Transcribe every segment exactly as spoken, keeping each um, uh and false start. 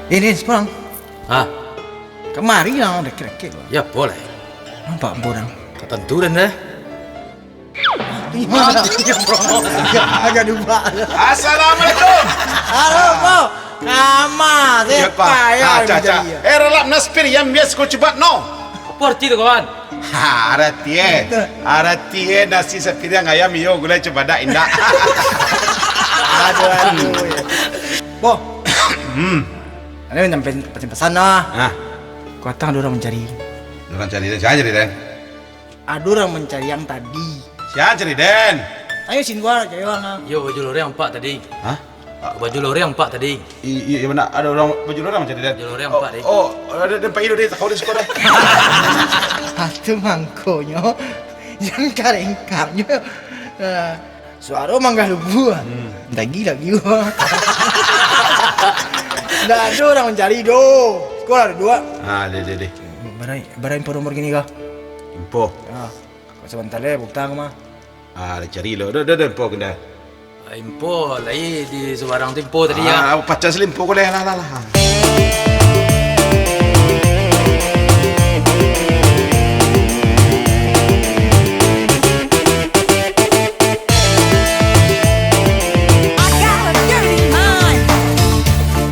Eh, Nis, pulang. Hah? Kamari lah, dekek-dekek. Ya, boleh. Nampak ambo dah. Ka tantu den, deh. Agak lupa. Assalamualaikum. Halo, Po. Kama, Ya, Pak. Siapa ya Ah, yang cak, cak. menjadi ya? Eh, ralap naspir yang biasa kau cepat, no. Apa arti tu, kawan? Ha, arati, eh. Arati, eh, nasi sapiriang ayam, iyo, gulai cubadak, indak. Aduh, aduh, ya. Boh. Hmm. Ada yang nyampein pesan-pesan lah. Hah? Kuatang ada orang mencari. Ada orang cari, sia cari, den? Ada orang mencari yang tadi. Sia cari, den? Ayo, sini gua cari orang, ah. Yo, baju loreng empat tadi. Hah? Baju loreng empat tadi. I-, iya, iya, bana. Ada orang baju loreng macam tu, den. Baju loreng Oh, empat, deh. oh, ada, den pai dulu, den. Takau den siko, den. Satu mangkonyo, yang karengkarnyo. Ah, suaro manggah lubuah. Hmm. Lagi, lagi. Ndak ada orang mencari doh. Siko lah duduk. Ah, deh, deh, deh. Bara, bara info nomor gini kah? Info. Ah, kau sebentar deh, butang mah. Ah, cari lo. Dah, dah, dah, info kena. Info, lai di subarang tu info tadi, ya. Ah, pacah selimpau ko lah, lah, lah, lah. I got a dirty mind.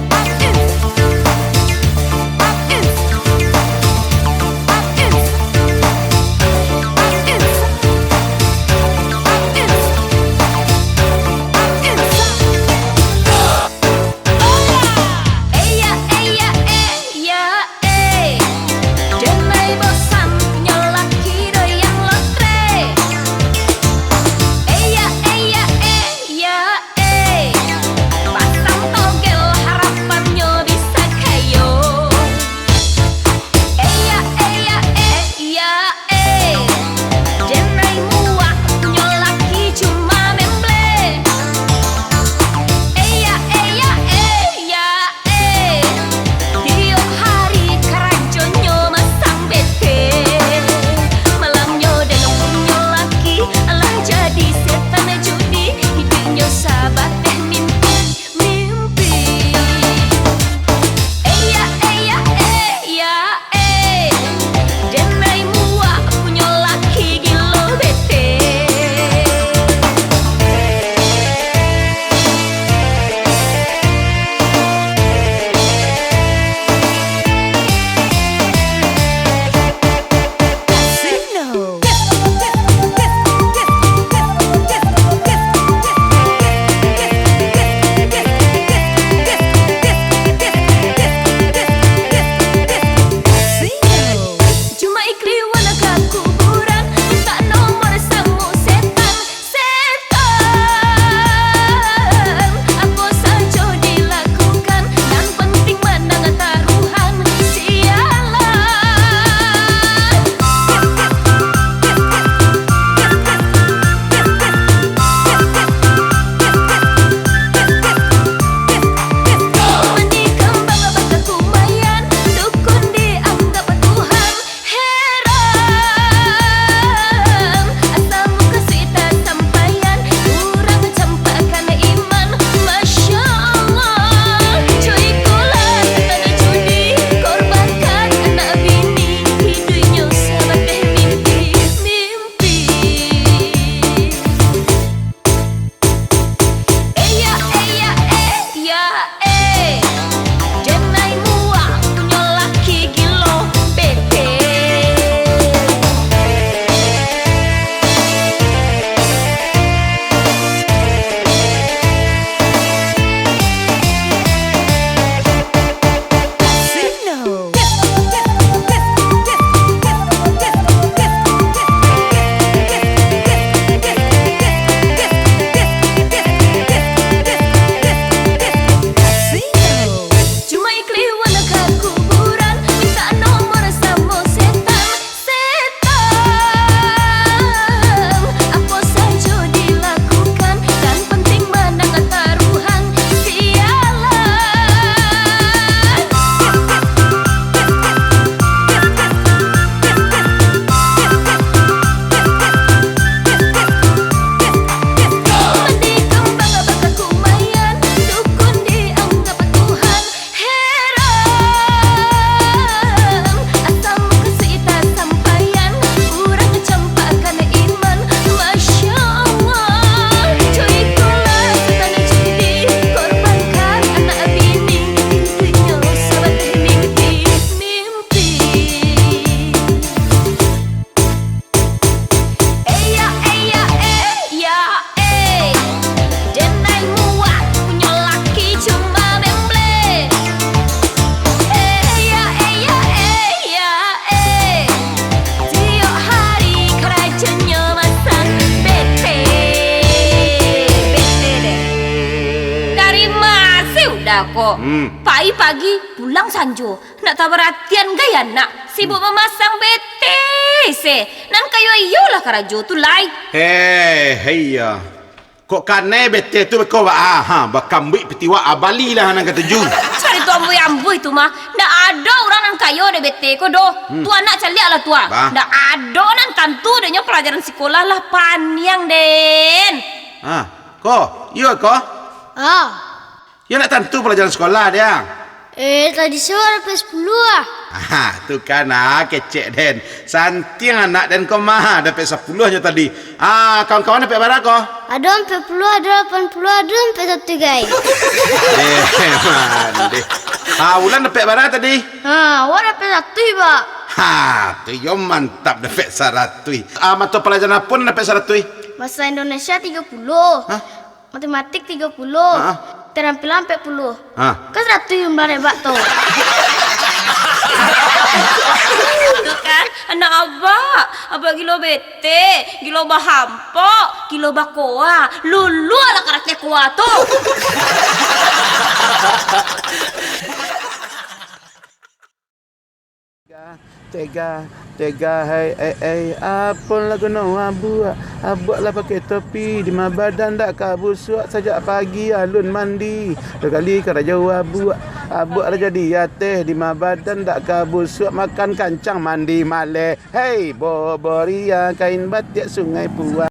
Ko. Hmm. Pai pagi, pulang sanjo. Ndak tabaratian gai anak. Sibuk mamasang bete se. Nan kayo iyolah karajo tu lai. Hei, hei, ya. Kok kanai bete tu beko ba-, ah, ha, bakambuik pitiwak, ah, balilah nan katuju. Cari tu ambuih-ambuih tu mah. Ndak ado urang nan kayo dek bete ko doh. Hmm. Tu anak caliak lah tu ah. Bah. Ndak ado nan tantu dek nyo palajaran sikolah lah paniang den. Ah, ko, iyo ko? Ah. Yo ndak tantu palajaran sikolah dia. Eh, tadi sore dapek sapuluah ah. Aha, tu kan, ah, kecek den. Santiang anak den ko mah, dapek sapuluah nyo tadi. Ah, kawan-kawan dapek bara ko? Ado ampek puluah, ado lapan puluah, ado ampek saratuih gai. Eh, mandeh. Ah, Wulan dapek bara tadi? Ha, awak dapek saratuih, Bak. Ha, tu yo mantap dapek saratuih. Ah, mato palajaran apo nan dapek saratuih? Bahasa Indonesia tigo puluah. Hah? Matematik tigo puluah, ha? Terampilan ampek puluah. Ha. Kan saratuih jumlah dek bak tu. Tu kan, anak abak, abak gilo bete, gilo bahampok, gilo bakoa, luluah lah karate koa tu. Tega, tega, tega, hai, ai, ai, apo lah guno abuak? Abuak lah pakai topi, di ma badan dak ka busuak, sajak pagi alun mandi, duo kali karajo abuak. Abuak rajo di ateh, di ma badan dak ka busuak, makan kancang mandi maleh. Hei, boboria, kain batiak Sungai Puak.